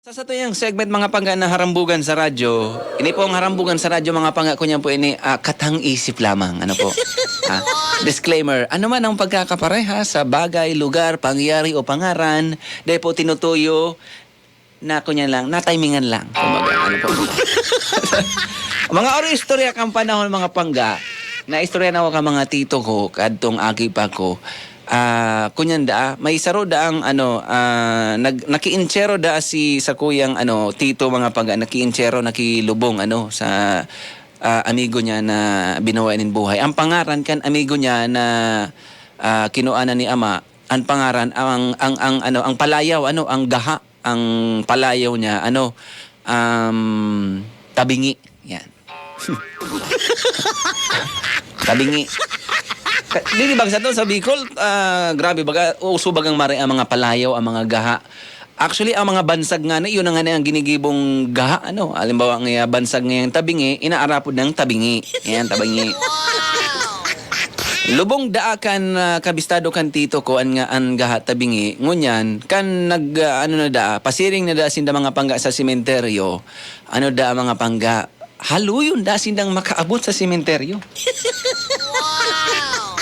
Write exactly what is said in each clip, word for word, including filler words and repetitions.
Sa satuyang segment, mga pangga na harambugan sa radyo, ini pong harambugan sa radyo, mga pangga, kunyan po ini, ah, katang isip lamang. Ano po? Ah, disclaimer, ano man ang pagkakapareha sa bagay, lugar, pangyayari o pangaran, dahil po tinutuyo na kunyan lang, natimingan lang. Kumbaga, ano po? Mga oro istorya kang panahon, mga pangga, na istorya na ako ka mga tito ko, kadtong aki pa ko. Ah, kunyan da, may saro da ang ano, ah, nag-, nakiintsero da si sakuyang ano, tito, mga pangga, nakiintsero, nakilubong ano, sa, ah, amigo niya na binuhay nin buhay. Ang pangaran kan amigo niya na, ah, kinuanan ni ama, ang pangaran, ang, ang, ang ano, ang palayaw, ano, ang gaha, ang palayaw niya, ano, um, tabingi. Yan. Tabingi. Ka-, di, di ba, sa to, sa Bicol, ah, grabe, baga, uso bagang mare ang mga palayaw, ang mga gaha. Actually, ang mga bansag nga na, yun na nga na ang ginigibong gaha, ano? Halimbawa, nga bansag ngayang tabingi, inaarapod ng tabingi. Yan, tabingi. Lubong daa kan, ah, kabistado kan tito ko, an nga, an gaha tabingi. Ngunyan, kan nag, ah, ano na daa, pasiring na daa sinda mga pangga sa sementeryo, ano daa mga pangga, haluyon daa sindang makaabot sa sementeryo.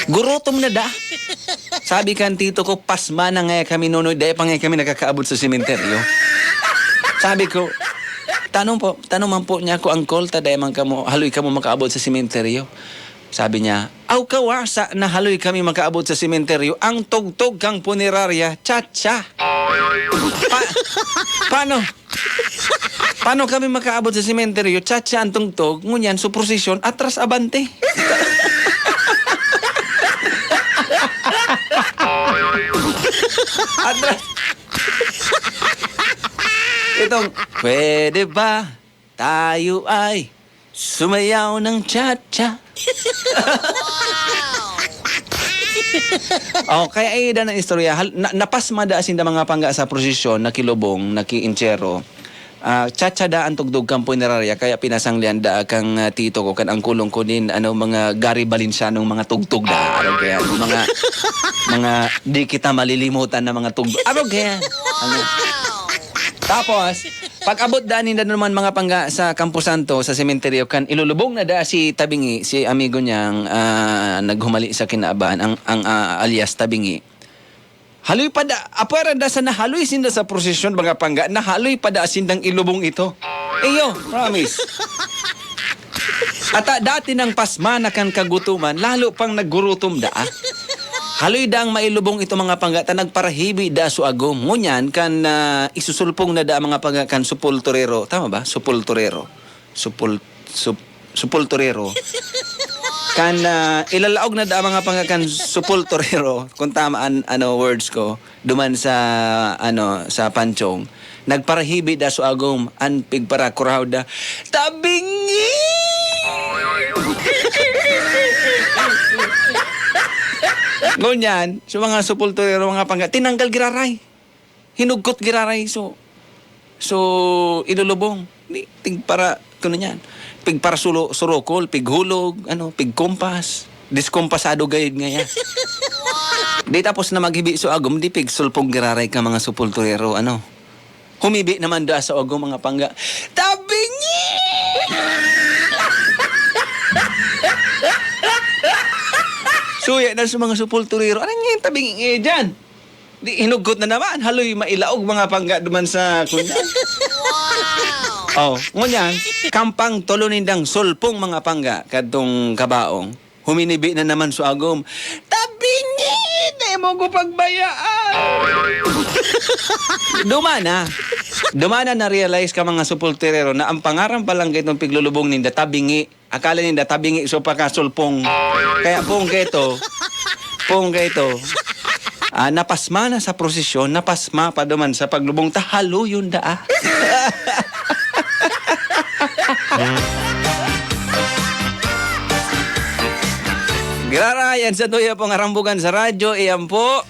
Gurutom na daa. Sabi kan tito ko, "Pasma na nga kami, Nonoy, dai pa nga kami nakakaabot sa sementeryo." Sabi ko, "Tanong po, tanong man po niya ko, Angkol, ta dai man kamo, haloy kamo makaabot sa sementeryo." Sabi niya, "Aw, kawasa na haloy kami makaabot sa sementeryo, ang tugtog kang punerarya, cha-cha." Pa-, paano? Paano kami makaabot sa sementeryo? Cha-cha ang tugtog, ngunyan, su prosesyon, atras abante. Atras. Itong, "Pwede ba tayo ay sumayaw ng cha-cha?" Oh, kaya, eh, ida na istorya. Hal-, na-, napasma da sinda mga pangga sa prosesyon, nakilubong, nakiintsero. Ah, cha-cha da ang tugtog kan punerarya, kaya pinasanglean da kang, ah, tito ko, kan angkol ko nin, ano, mga Gary Valencianong mga tugtog da. Ano kaya? Mga, mga di kita malilimutan na mga tugtog. Ano kaya? Ano? Tapos, pag-abot da ninda naman mga pangga sa Camposanto, sa sementeryo, kan ilulubong na da si Tabingi, si amigo niyang, ah, naghumali sa kinaabahan, ang, ang, ah, alias Tabingi. Haloy pa da, apwera da sa nahaloy sinda sa prosesyon, mga pangga, nahaloy pa da sindang ilubong ito. Iyo, promise. Ata dati nang pasma na kan kagutoman, lalo pang naggurutom da, ah. Haloy da ang mailubong ito, mga pangga, ta nagparahibi da so agom. Ngunyan kan, ah, isusulpong na da, mga pangga, kan supulturero. Tama ba? Supulturero. Supul-, sup-, supulturero. Kan, ah, ilalaog na da, mga pangga, kan supulturero. Kung tama an, ano, words ko. Duman sa, ano, sa panchong. Nagparahibi da so agom, an pigparakurahaw da, "Tabingi!" Ngunyan, so mga supulturero, mga pangga, tinanggal giraray. Hinugkot giraray, so, so, ilulubong. Di, pigpara-, kuno niyan. Pigparasulo-, surukol, pighulog, ano, pigkompas. Diskompasado gayud ngaya. Di tapos na maghibi so agom, di pigsulpong giraray ka mga supulturero, ano. Humibi naman da sa agom, mga pangga. "Tabingi!" Suya na sa mga supulturero. "Ano nga yung tabingi nga dyan?" Di, hinugot na naman. Haloy, mailaog, mga pangga, duman sa kunya. Oh, ngunyan, kampang tolo nindang sulpong, mga pangga, kadtong kabaong. Huminibi na naman so agom. "Tabingi! Di mo ko pagbayaan!" Dumana. Dumana na-realize ka, mga supultirero, na ang pangaran pa lang kaitong piglulubong ninda, tabingi. Akala ninda, tabingi so pagkasulpong. Kaya poong kaito, poong kaito, ah, napasma na sa prosesyon, napasma pa duman sa paglubong, ta haloyon daa. Giraray, an satuya pong harambugan sa radyo, iyan po,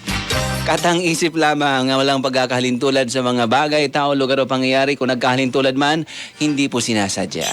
katang isip lamang na walang pagkakahalintulad sa mga bagay, tao, lugar o pangyayari. Kung nagkahalintulad man, hindi po sinasadya.